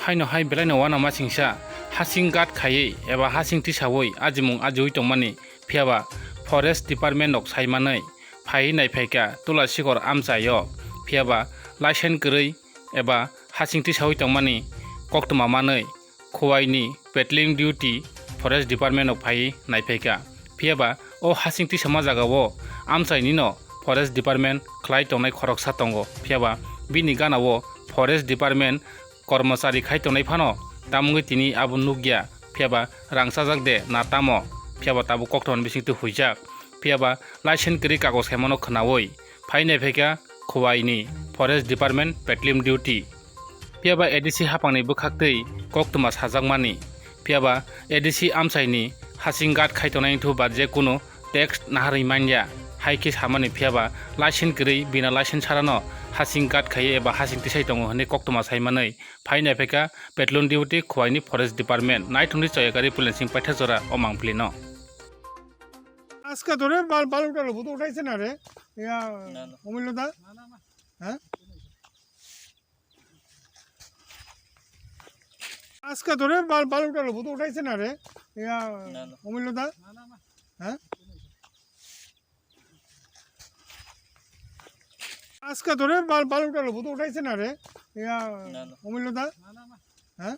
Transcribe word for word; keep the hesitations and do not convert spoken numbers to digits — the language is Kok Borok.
Haino hai belaino uanama singsa hasing guard khaiwi eba hasing tisawi ajimung ajiwi tongmani, phiyaba forest department rok saimanwi phaiwi naiphaikha Tulasikor amchaio, phiyaba license kwrwi eba hasing tisawi tongmani koktwma manwi Khowai ni patrolling duty forest department rok phaiwi naiphaikha. Phiyaba o hasing tisama jagao amchainino forest department khlai tongnai khoroksa tongo, phiyaba bini ganao forest department kormochari khai tongnai phano tamungwi tini abo nukya, phiyaba rang chajak de na tamo, phiyaba tabuk koktwmani bisingtwi huijak, phiyaba license kwrwi kagoj khaimano khwnawi phai naiphaikha Khowai ni forest department patrolling duty. Phiyaba A D C hapangni bwkhaktwi koktwma sajakmani, phiyaba A D C amchaini hasing guard khai tongnai wngthu ba je kunu tax naharwi manya, hai khe samani, phiyaba license kwrwi bina license sarano hasing guard khaiwi eba hasing tisai tongo hwnwi koktwma saimanwi phai naiphaikha patrolling duty Khowai ni forest department. Naithungdi Choyakari Pulensing paitha jora o mangpili no. Aska dore bal, bal uthalo, budu uthaise na re? Ya, Omilo da? Ha? Aska dore bal, bal uthalo, budu uthaise na re? Ya, Omilo da? Ha? Aska dore bal, bal uthalo, budu uthaise na re? Ya, Omilo da? Ha?